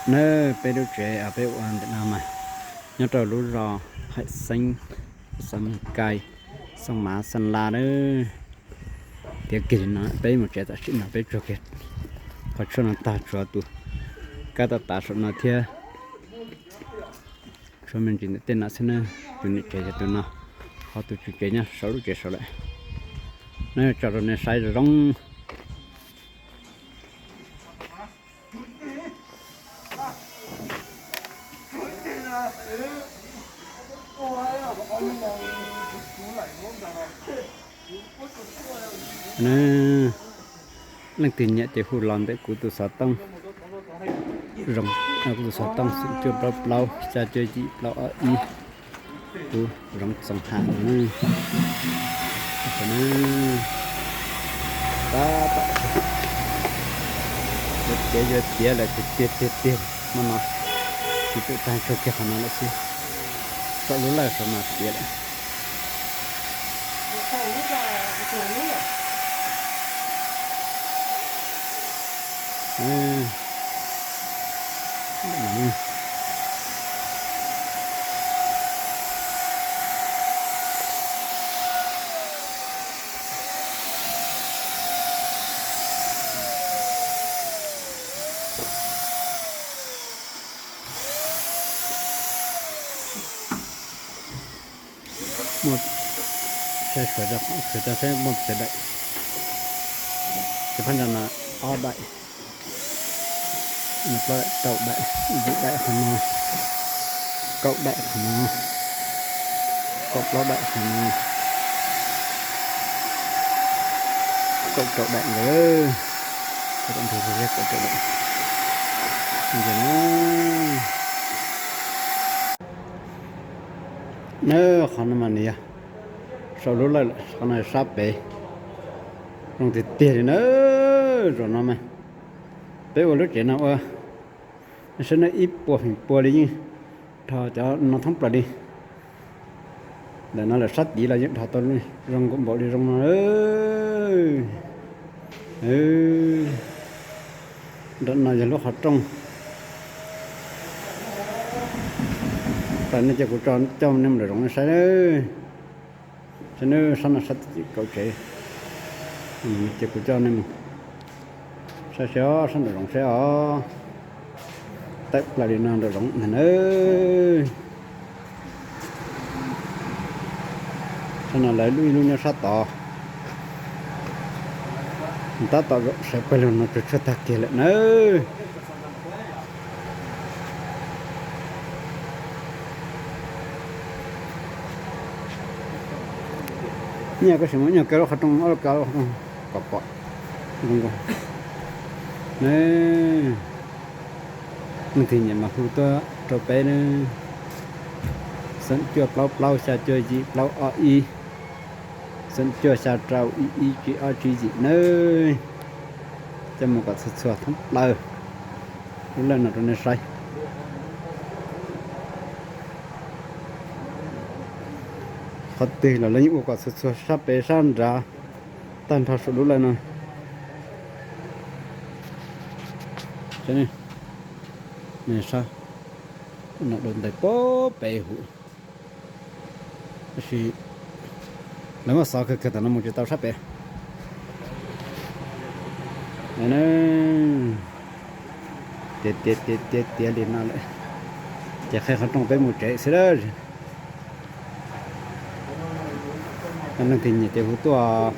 Nawb, peb lub tsev peb ua ntawm no mas nyob rau lub zos Haim Xeeb, xeev Kai, xeev Mav Xeeb Las nawb. Tiav kiag li no peb mus tsev tam sim no peb tsuag kiag qhov tshuaj no tag tshuav tus kab tau tav saum no thiab. Tshuav me ntsis ntawm tej no xwb na, tus niam tsev yog tus no, ho tus tswv tsev nyob saum lub tsev saud lawm. Neb tso rau nej saib zoo zoo. Leej twg nyiam ces hu los ntawm kuv tus xov tooj, kuv tus xov tooj xoom cuaj plaub plaub xya cuaj yim plaub ob ib. Kuv Zoov Txoos Ham no. Tab tom yuav tiav yuav tiav lawm tiag tiag tiag tiag hmo no. Tsis pum tag tsuag kiag qhov no lawm xwb. Saum lub lawj saum no tiav lawm. Muaj, saib sawv rau qhov sawv rau saib muaj tsev daim. Ces phab ntsa no ob daim, no plaub daim, rau daim, yim daim qhov no, kaum daim qhov no, kaum plaub daim qhov no, kaum rau daim ntawd, kaum rau daim. Nab, qhov no mas nws yog saum lub lawj lawm, qhov no sab pem. Zoo tiag tiag li na, zaum no mas peb ua lub tsev no ua saib na ib puas feem pua li yeej dhos cov no thoob plaws li. Ntawm no lawm sab tid los yeej dhos tau zoo nkaus npaum li zoo no. Nram no yog lub qhov rooj. Tam no ces kuv tso coj nej mus lawm zoov nej saib. Saib nab, sab no sab tim kaum tsev, ces kuv coj nej mus saib seb os, sab nraum zoov seb os. Tawm plaws li no nraum zoov ntag na. Sab no lawv lub ib lub nyob sab tod. Tab tom zaum sawv pawg lug no tsuag tsuag tag kiag lawm nawb. Nyaj koj sim muab nyuag kaw lub qhov rooj, ob lub kaw lub qhov rooj kom pom. Leej twg nyiam mas hu tuaj rau peb na. Xoom cuaj plaub plaub xya cuaj yim plaub ob ib, xoom cuaj xya rau ib ib tsib ob tsib yim nawb. Coj mus kom txhua txhua thoob plaws lub lawj no rau nej saib. Qhov twg los lawv yeej ua kom txhua txhua sab pem sab nrad tag nrho saum lub lawj no. Saib, no dua ntais puag pem huv. Tab sis lawv muab xov kawg kawg tam no mus tsis tau sab pem. Tiav tiav tiav tiav tiav li no lawm, ces qhib qhov rooj peb mus tsev xwb lawm. Leej twg nyiam ces hu tuaj.